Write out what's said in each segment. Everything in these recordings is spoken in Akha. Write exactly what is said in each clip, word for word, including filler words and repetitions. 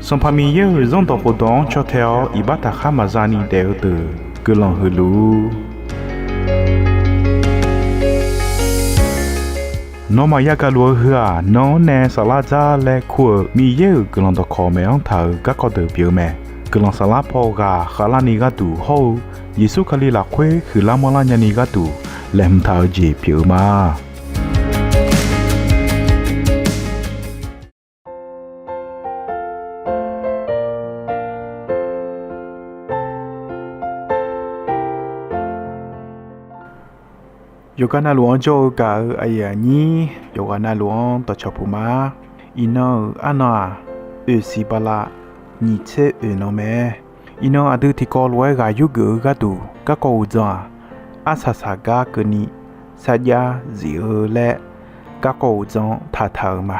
Sanqpaq Miqyaer-euq Zanrdawq khofdawq-anr caw tae-awr iqbax taqkhar maqza ni daef-eu deuq guiqlanq huiq luf-ur. Nawmaf yagaq luf-eu heu-aq, nan-anr nae saflar dzar laer kur-euq Miqyaer-euq guiqlanq dawqkawq maeq-anr taq-euq garkawv deuq pyeuf-eu mae. Guiqlanq saflar paw ghaq khavlarni gharduq hawr-eu Yeqsur Kali lafkhoer huiqlar manrlar nyani gharduq laeqhmq taq-eu jeq pyeuf-eu ma. Yawqghaq navluf-anr jawr-eu gaq-eu aqyuif aqnyir, yawqghaq navluf-anr dawqcawq puq ma. Iqnan-euq arnan-aq, oeqsiq bala nyiq tser oeq nan mae. Iqnan aqdui tiqkawv lof-aer ghaq yurgeuf-eu gharduq garkawv uqdzan-aq, arsaq saqgar keuvni sarjax zif-eu laer garkawv uqdzan taqtaq-euq ma.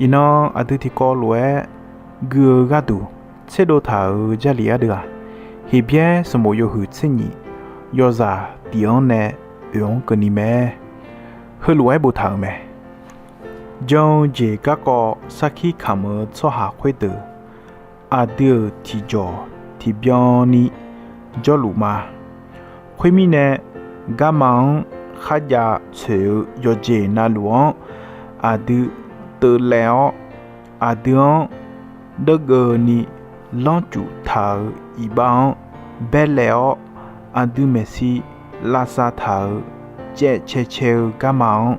Iqnan aqdui tiqkawv lof-aer gui-eu gharduq tserdov taq-euq Jarlif ardeuv-aq, Heqbyaer sanqbof yawhuiq tser nyiq yawzaq tiq-anr nae oeq-anr keuvni mae. Heulof-aer boftaq-euq mae. Jan-eu jeq garkawv sarkir kamq-eu tsawrhaq khoerdeuq, aqdui-euq tiqjawq tiqbyan ni jawrluf ma. Khoermirnae, garma-anr kharjav tsoeq-eu yawqjeq navluf-anr aqdui teuvlaev-awr, aqdui-anr deurgeuvni lanrcuf taq-euq iqbax-anr baerlaef-awr, aqdui maeqshi lavsav taq-euq caevcae cae-eu garma-anr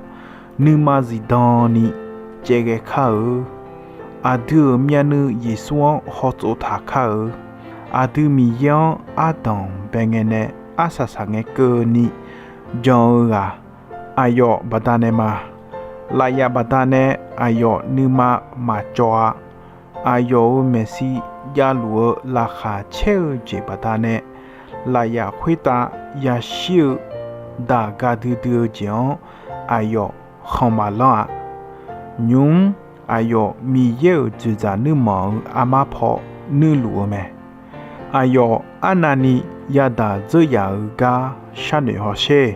nuima zifdan ni caevghae kar-eu. Aqdui-euq myavnuiv Yeqsur-anr hawtsov taq kar-eu. Aqdui Miqyaer-anr ardanq bae ngae nae arsaq saqngae keuvni jan-eu ghaq, aqyawf baqdanae ma. Lafyaf baqdanae aqyawf nuima maqcawv-a. Aqyawf-euq maeqshi javluf-eu laqkhaq caer-eu jeq baqdanae, lafyaf khoertav yashir-eu daq ga duidui-eu jeq-anr aqyawf khanq maqlanr-a. Nymq-mr aqyawf Miqyaer-euq dzoeqdzaq nuirmanq-euq armar paw nuirluf-eu mae. Aqyawf arnavni yadaq dzeur yaf-eu gar sharnoeq hawsher.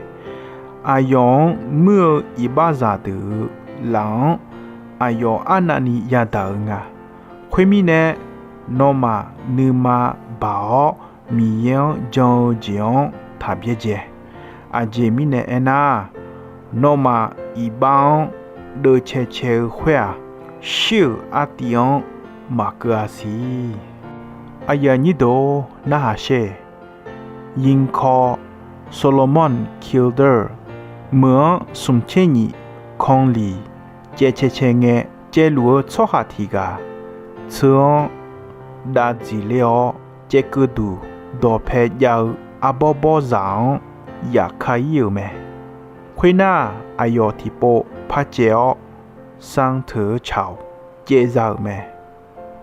Aqyawf-anr muir-eu iqbaxzaq deuq-euq laf-anr aqyawf arnavni yadaq-eu nga. Khoermirnae, nawmaf nuima baq-awr Miqyaer-anr jan-eu jeq-anr taq byaerdzae. Aqjeq mirnae aernar, nawmaf iqbax-anr deuvcae cae-eu khoer-aq, shir-euq artiv-anr maqkeuv-a siq. Aqyuif aqnyir deuq-or, narhaq sher. Yinkaw Solomon Kilder meuq-anr smq tser nyiq kanliq caevcae cae ngae caevluf-eu tsawrhaq tiq ghaq tseu-anr dav dziqler-awr, caevkeuv duq dawqpae jav-eu arbawr bawrzaq-anr yaf ka ir-euq mae. Khoernar, aqyawf tiqpov par caev-awr, sanr teu-eu tsaq-awq, caev za-euq mae.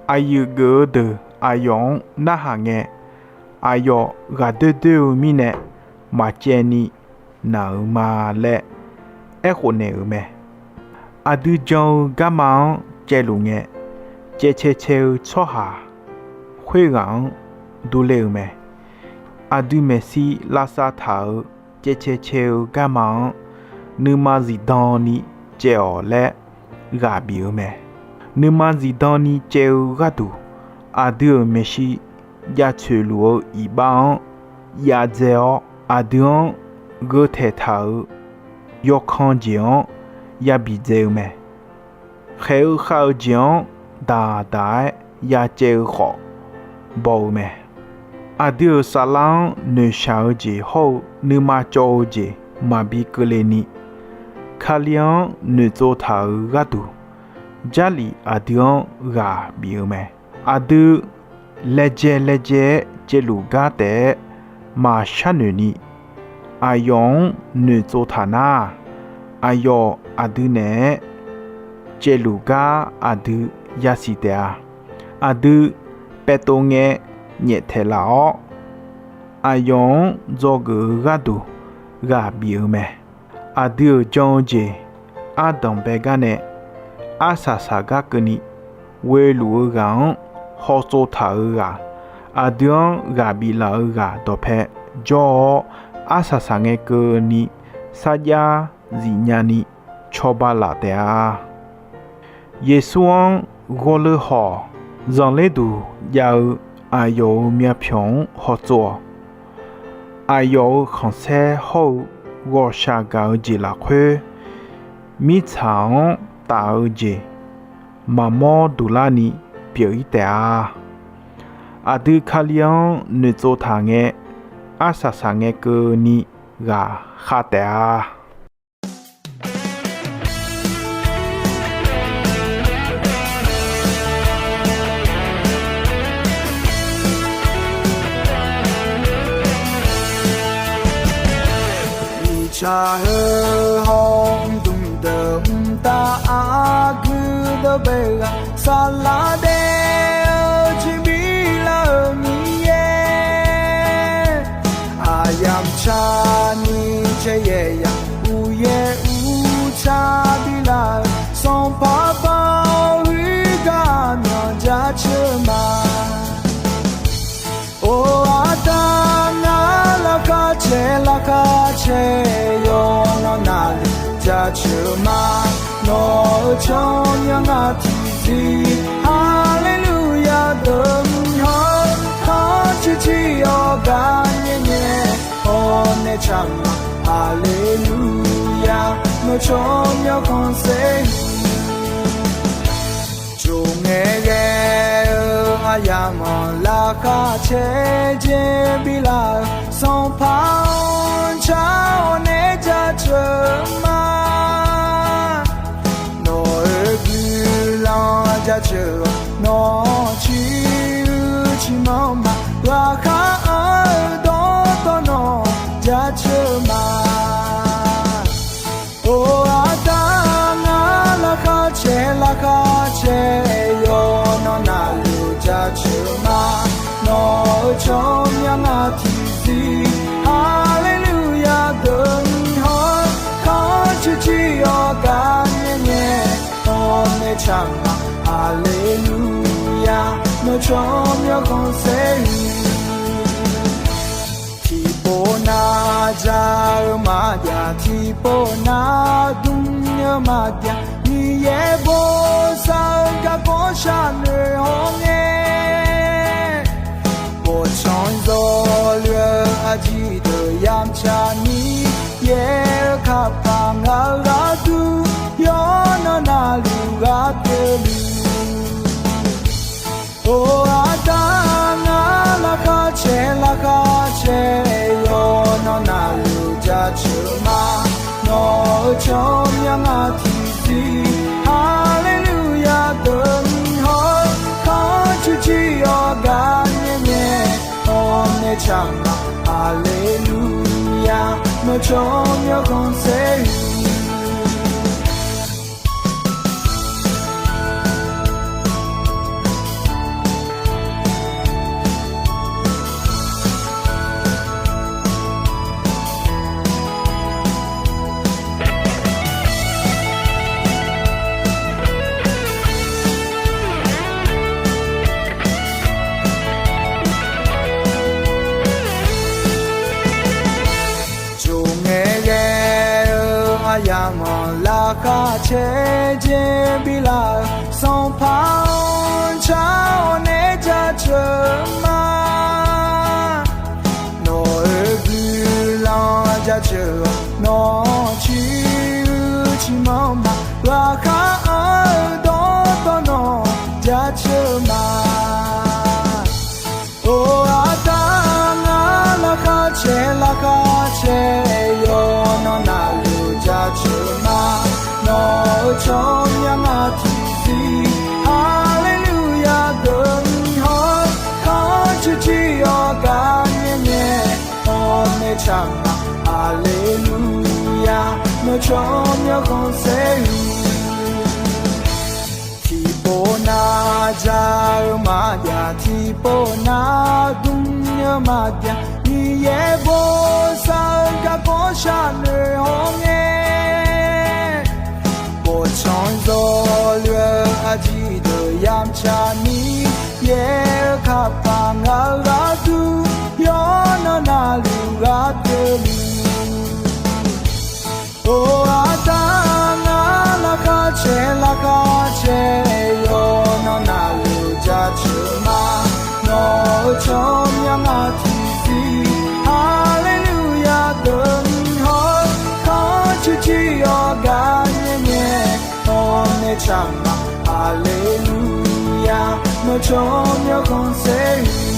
Aqyuif geuf-eu deuq aqyawf-anr narhaq ngae, aqyawf ghaqdoer doer-eu mirnae maqcaev ni naq-euq ma laer aerkhof naeq-euq mae. Aqdui jan-eu garma-anr caevluf ngae, caevcae cae-eu tsawrhaq khoerghaq-anr durler-eu mae. Aqdui maeqshi lavsav taq-euq caevcae cae-eu garma-anr nuima zifdan ni caev-awq laer ghaq bif-eu mae. Nuima zifdan ni caev-eu gharduq, aqdui-euq maeqshi jaceuq luf-eu iqbax-anr yadzae-awr, aqdui-anr gheu taeqtaq-euq yawkan jeq-anr yabi dzae-eu mae. Khaeq-eu khav-eu jeq-anr daq daq-aer yacaev-eu khawf baw-eu mae. Aqdui-euq saflar-anr noeqshaq-eu jeq hawr-eu nuima cawv-eu jeq maqbi keuvle ni, Kali-anr noeqtsov taq-euq gharduq, Jarlif aqdui-anr ghaq bif-eu mae. Aqdui laejae laejae-aer caevluf gar taef-aer maqsharnoeq ni, aqyawf-anr noeqtsov taq nar, aqyawf aqdui naeq-aer caevluf gar aqdui yasiq taef-a. Aqdui paev tov ngae nyaeftaeq laf-awr, aqyawf-anr dzawgeuf-eu gharduq ghaq bif-eu mae. Aqdui-euq jan-eu jeq ardanq bae gar nae arsaq saqgar keuvni, ghoe luf-eu ghaq-anr hawtsov taq-eu ghaq, aqdui-anr ghaq biflaf-eu ghaq dawqpae jawr-awr, arsaq saqngae keuvni sarjax zifnya ni cawba laf taef-a. Yeqsur-anr ghawrleur hawq Zanqler duq jav-eu aqyawf-euq myavpyawq-anr hawtsov-awq. Aqyawf-euq khanqsaer hawr-eu ghawqshaq gaq-eu jeq lafkhoer, mirtsaq-anr taf-eu jeq maqmawr duq larni pyeuf-ir taef-a. Aqdui Kali-anr noeqtsov taq ngae, arsaq saq ngae keuvni ghaqkhav taef-a. Miqtsaq heu hawr mqdmq deuq mqtav aqgeu deuq bae ghaq saqlaq daef-eu jeq bi lar-euq Miqyaer. Aqyamq tsaqni caer yaeq yaq uqyaer uqtsaq bi lar-euq Sanqpaq Baoq-euq gar myawq jaceuq ma. Or, aqda ngar laqkhaq caer laqkhaq caer yawqnan navluf jaceuq ma. Nawq-euq tsawrmyanr ngar tiqzir haleluya deuq mr hawr kharcuq jir-awr gar nyae nyae hawr nae tsaq ma. Haleluya, nawq tsawrmyanr khanqsaer-eu Tsov ngae ghae-eu aqyamq-anr laqkhaq caer jeq bi lar-euq Sanqpaq-anr car-awr nae jaceuq ma. Nawq-euq guiqlanq jaceuq-awq, nawq-anr ciq-eu ciqmanr ma. Ghaqkhav-anr-eu dawqtawvluf nawq jaceuq ma. Or, aqda ngar laqkhaq caer laqkhaq caer yawqnan navluf jaceuq ma. Nawq-euq tsawrmyanr ngar tiqzir haleluya deuq mr hawr kharcuq jir-awr gar nyae nyae hawr nae tsaq ma. Haleluya, nawq tsawrmyanr khanqsaer-eu Tiqpov nav ja-eu maqjav, tiqpov nav dm-eu maqjav, Miqyaer bosav-eu garkawv sharnoeq-awr ngae, bawqtsanq zawluf-eu aqjeq deuq yamq tsaqni, yaer-eu kapaq ngaq-euq gharduq, yawqnan navluf ghaq pyeufluf Or, aqda ngar laqkhaq caer laqkhaq caer yawqnan navluf jaceuq ma. Nawq-euq tsawrmyanr ngar tiqzir haleluya deuq mr hawr, kharcuq jir-awr gar nyae nyae hawr nae tsaq ma. Haleluya, nawq tsawrmyanr khanqsaer-eu Tsov ngae ghae-eu aqyamq-anr laqkhaq caer jeq bi lar-euq Sanqpaq-anr car-awr nae jaceuq ma. Nawq-euq guiqlanq jaceuq-awq, nawq-anr ciq-eu ciqmanr ma. Ghaqkhav-anr-eu dawqtawvluf nawq jaceuq ma. Or, aqda ngar laqkhaq caer laqkhaq caer yawqnan navluf jaceuq ma. Nawq-euq tsawrmyanr ngar tiqzir haleluya deuq mr hawr, kharcuq jir-awr gar nyae nyae hawr nae tsaq ma. Haleluya, nawq tsawrmyanr khanqsaer-eu Tiqpov nav ja-eu maqjav, tiqpov nav dm-eu maqjav, Miqyaer bosav-eu garkawv sharnoeq-awr ngae, bawqtsanq zawluf-eu aqjeq deuq yamq tsaqni, yaer-eu kapaq ngaq-euq gharduq, yawqnan navluf ghaq pyeufluf Or, aqda ngar laqkhaq caer laqkhaq caer yawqnan navluf jaceuq Ngaq tiqsiq haleluya deuq ni haw, kanr cuiv cuiv-awr gar nyae nyae, hawr nae tsaq ma haleluya, nawr tsawrmyanr khanqsaer-iq